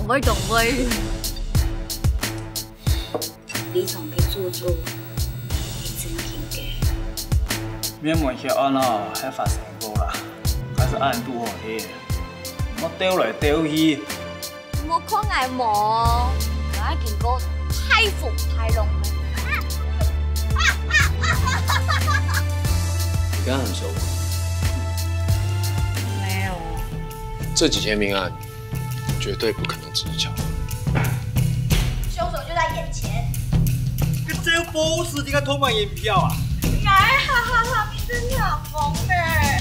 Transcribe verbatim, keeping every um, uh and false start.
會當會。里長个著作係正經个。你問佢安哪會發生過啦？還係恁堵好聽？莫兜來兜去。莫看𠊎無，𠊎經過大風大浪个。你跟他很熟嗎？沒有。這幾件命案絕對不可能只是巧合。兇手就在眼前。你只有博士，你敢偷買銀票啊？哎，哈哈哈，你真的很瘋欸！